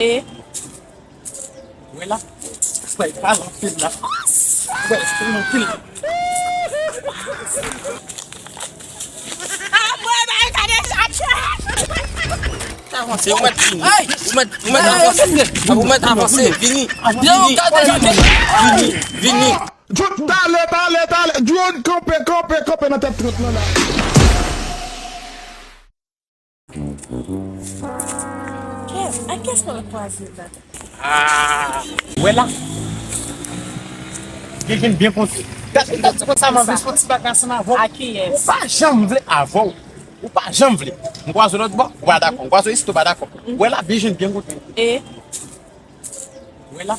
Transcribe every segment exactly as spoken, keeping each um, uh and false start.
E? Wè la. Wè, pale anpil la. Wè, pale anpil. Avanse, ou mèt vini. Ou mèt, ou mèt avanse. Ou mèt avanse. Vini. Vini. Vini. Vini. Vini. Drone, talè, talè, talè. Drone, kanpe, kanpe, kanpe nan tèt trant lan la. Kev, a kiyès mwen kwaze la? Ah, wè la. Byen jwenn, byen konte. Gade, gade, se konsa m anvi fè yon ti bagay ansanm avè w. A kiyès? Ou pa janm vle avè w. Ou pa janm vle. M kwaze w lòt bò, ou pa dakò. M kwaze w isit, ou pa dakò. Wè la, byen jwenn, byen konte. E? Wè la.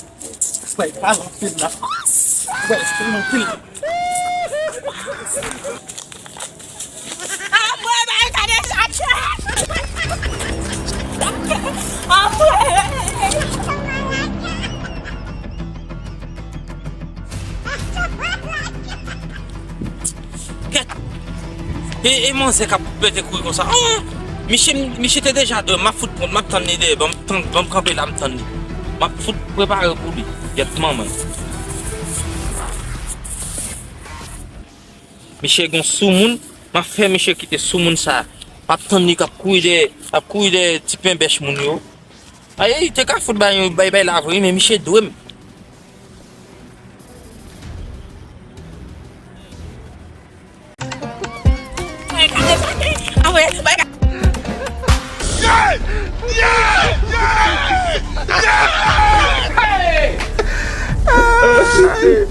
Wè, pale anpil la. Wè, pale anpil. Kèt! E, e manzè k ap pete kouri konsa. Oh! Miche, miche te deja dwèm, m ap fout pran, m ap tann li dèyè, ban m tann, ban m kanpe la, m tann li. M ap fout prepare pou li. Gyèt manman. Miche gon soumoun, m ap fè miche kite soumoun sa. M ap tann li k ap kouri dèyè, k ap kouri dèyè ti penbèch moun yo. Ay, te ka fout bay, bay, bay la vre, men miche dwe m.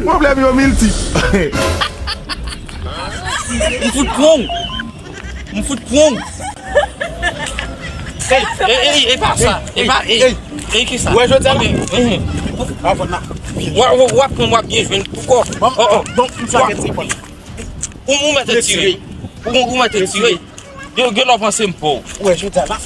Pwoblèm yo miltip. M fout pran w. M fout pran w. Ey, ey, ey, e pa sa. E pa, ey, ey, ki sa? Wè, jodi a la. Avan n ap. W a, w a, w ap pran, w ap byen jwenn. Poukò? Oh, oh. Bon, m sa gen ti pòl. Ou, ou mèt tire. Ou, ou mèt tire. Gen, gen lè w panse m pa w. Wè, jodi a la.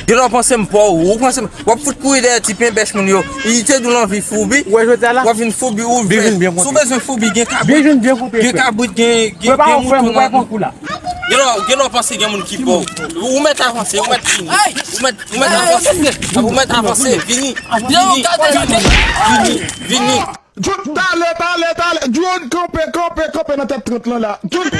Gen lè w panse m pa w, ou panse m, w ap fout kouri dèyè ti penbèch moun yo. Li te di w l anvi foubi. Wè, jodi a la. W ap vin foubi, ou vin byen konte. Si w bezwen foubi, gen kabrit. Byen jwenn, byen konte, gen kabrit, gen, gen, gen mouton nan. Gen lè, gen lè w panse gen moun ki pa w. Ou mèt avanse, ou mèt vini. Ou mèt, ou mèt avanse. Ou mèt avanse, vini. Vini, vini, vini, vini. Drone, talè, talè, talè. Drone, kanpe, kanpe, kanpe nan tèt trant lan la. Drone.